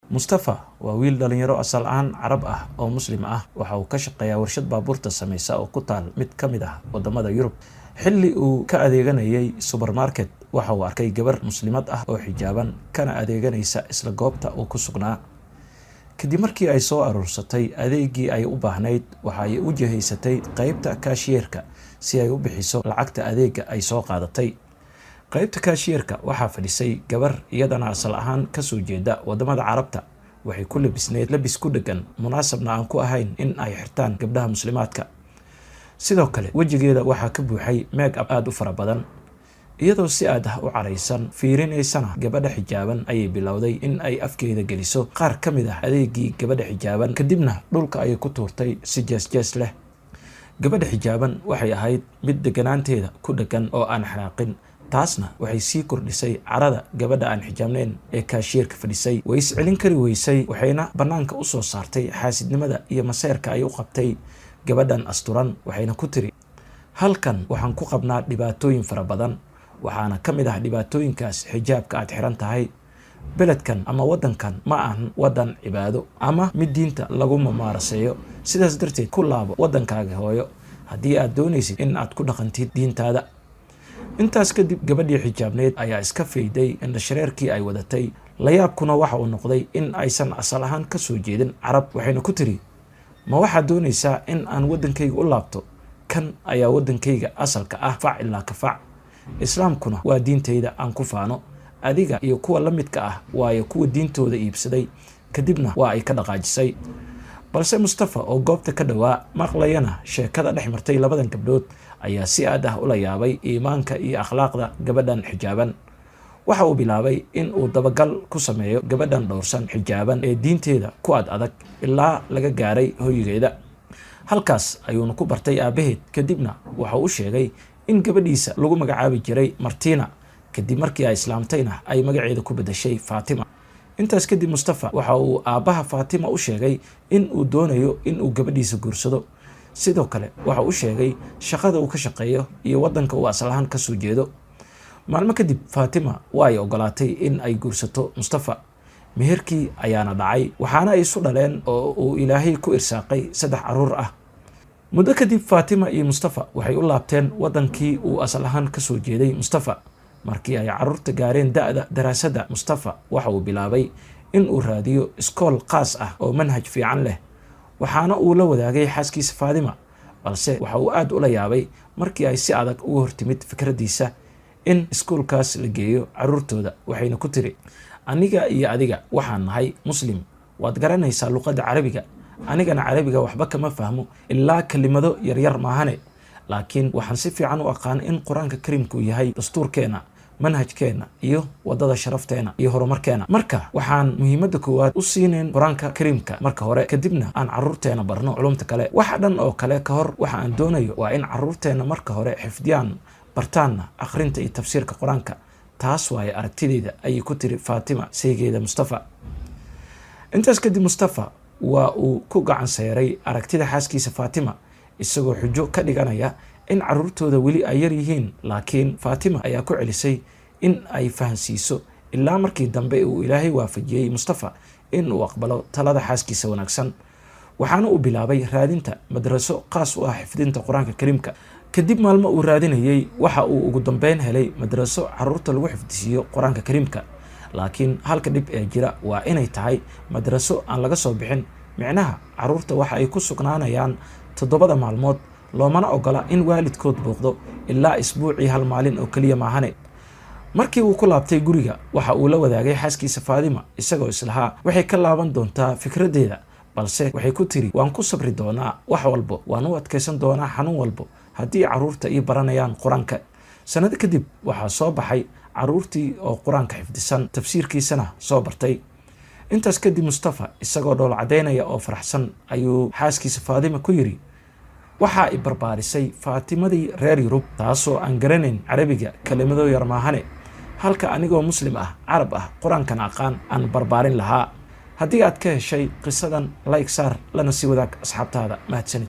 Mustafa waa wiil dhalinyaro asal ahaan Carab ah oo Muslim ah. Waxa uu ka shaqeeyaa warshad baabuurta sameysa oo ku taal mid ka mid ah wadamada Yurub. Xilli uu ka adeeganayay subermarket, waxa uu arkay gabar Muslimad ah oo xijaaban, kana adeeganaysa isla goobta uu ku sugnaa. Kadib markii ay soo aruursatay adeegii ay u baahnayd, waxa ay u jihaysatay qeybta kaashiyeerka si ay u bixiso lacagta adeega ay soo qaadatay. Qaybta kaashiyeerka waxaa fadhisay gabar iyadana asal ahaan kasoo jeeda wadamada Carabta. Waxay ku labisneyd labis ku dhegan, munaasabna aan ku ahayn in ay xirtaan gabdhaha Muslimaadka. Sidoo kale wejigeeda waxaa ka buuxay make up aada u fara badan. Iyadoo si aad ah u caraysan, fiirinaysana gabadha xijaaban, ayay bilowday in ay afkeeda geliso qaar ka mid ah adeegii gabadha xijaaban, kadibna dhulka ayay ku tuurtay si jees-jees leh. Gabadha xijaaban waxay ahayd mid deganaanteeda ku dhegan oo aan xanaaqin. Taasna waxay sii kordhisay carada gabadha aan xijaabnayn ee kaashiyeerka fadhisay. Way iscelin kari weysay, waxayna bannaanka u soo saartay xaasidnimada iyo maseerka ay u qabtay gabadhan asturan. Waxayna ku tiri, "Halkan waxaan ku qabnaa dhibaatooyin fara badan, waxaana ka mid ah dhibaatooyinkaas xijaabka aad xiran tahay. Beledkan ama waddankan ma ahan waddan cibaado ama mid diinta lagu mamaaraseeyo. Sidaas darteed ku laabo waddankaaga hooyo haddii aad doonaysid in aad ku dhaqantid diintaada." Intaas kadib gabadhii xijaabneyd ayaa iska fayday indhashareerkii ay wadatay. Layaabkuna waxa uu noqday in aysan asal ahaan ka soo jeedin Carab. Waxayna ku tiri, "Ma waxaad doonaysaa in aan waddankayga u laabto? Kan ayaa waddankayga asalka ah, fac ilaa ka fac. Islaamkuna waa diintayda aan ku faano. Adiga iyo kuwa la midka ah waayo kuwa diintooda iibsaday." Kadibna waa ay ka dhaqaajisay. Balse Mustafa oo goobta ka dhowaa, maqlayana sheekada dhex martay labadan gabdhood, ayaa si aad ah ula yaabay iimaanka iyo akhlaaqda gabadhan xijaaban. Waxa uu bilaabay in uu dabagal ku sameeyo gabadhan dhowrsan, xijaaban ee diinteeda ku ad adag, ilaa laga gaaray hoygeeda. Halkaas ayuuna ku bartay aabaheed. Kadibna waxa uu sheegay in gabadhiisa lagu magacaabi jiray Martina, kadib markii ay islaamtayna ay magaceeda ku bedeshay Faatima. Intaas kadib Mustafa waxa uu aabbaha Faatima u sheegay in uu doonayo in uu gabadhiisa guursado. Sidoo kale waxa uu sheegay shaqada uu ka shaqeeyo iyo waddanka uu asal ahaan kasoo jeedo. Maalmo kadib Faatima waa ay ogolaatay in ay guursato Mustafa. Meherkii ayaana dhacay, waxaana ay isu dhaleen oo uu Ilaahay ku irsaaqay saddex caruur ah. Muddo kadib Faatima iyo Mustafa waxay u laabteen waddankii uu asal ahaan kasoo jeeday Mustafa. Markii ay carruurta gaareen da-da daraasadda, Mustafa waxa uu bilaabay in uu raadiyo iskool qaas ah oo manhaj fiican leh, waxaana uu la wadaagay xaaskiisa Faatima. Balse waxa uu aada ula yaabay markii ay si adag uga hortimid fikraddiisa in iskuulkaas la geeyo carruurtooda. Waxayna ku tiri, "Aniga iyo adiga waxaan nahay Muslim. Waad garanaysaa luqadda Carabiga, anigana Carabiga waxba kama fahmo ilaa kelimado yaryar maahane. Laakiin waxaan si fiican u aqaan in Qur-aanka Kariimku yahay dastuurkeenna, manhajkeenna iyo waddada sharafteenna iyo horumarkeena. Marka waxaan muhiimadda koowaad u siinayn Qur-aanka Kariimka marka hore, kadibna aan carruurteena barno culumta kale. Waxa dhan oo kale ka hor, waxa aan doonayo waa in carruurteenna marka hore xifdiyaan, bartaanna akhrinta iyo tafsiirka Qur-aanka. Taas waaye aragtideyda," ayay ku tiri Faatima saygeeda Mustafa. Intaas kadib Mustafa waa uu ku gacan seeray aragtida xaaskiisa Faatima, isagoo xujo ka dhiganaya in carruurtooda weli ay yar yihiin. Laakiin Faatima ayaa ku celisay in ay fahansiiso, ilaa markii dambe uu Ilaahay waafajiyey Mustafa in uu aqbalo talada xaaskiisa wanaagsan. Waxaana uu bilaabay raadinta madraso qaas u ah xifdinta Qur-aanka Kariimka. Kadib maalmo uu raadinayey, waxa uu ugu dambeyn helay madraso caruurta lagu xifdisiiyo Qur-aanka Kariimka. Laakiin halka dhib ee jira waa inay tahay madraso aan laga soo bixin. Micnaha, caruurta waxa ay ku sugnaanayaan 7da maalmood, loomana ogola in waalidkood booqdo ilaa isbuucii hal maalin oo keliya maahane. Markii uu ku laabtay guriga, waxa uu la wadaagay xaaskiisa Faadima, isagoo islahaa waxay ka laaban doontaa fikraddeeda. Balse waxay ku tiri, "Waan ku sabri doonaa wax walbo, waan u adkaysan doonaa xanuun walbo haddii carruurta ii baranayaan Qur-aanka." Sanado kadib waxaa soo baxay carruurtii oo Qur-aanka xifdisan, tafsiirkiisana soo bartay. Intaas kadib Mustafa, isagoo dhool caddaynaya oo faraxsan, ayuu xaaskiisa Faadima ku yidhi, "Waxaa i barbaarisay Faatimadii reer Yurub, taasoo aan garanayn Carabiga kelimado yar maahane, halka anigoo Muslim ah, Carab ah, Qur-aankana aqaan aan barbaarin lahaa." Haddii aad ka heshay qisadan, like saar, lana sii wadaag asxaabtaada. Mahadsanid.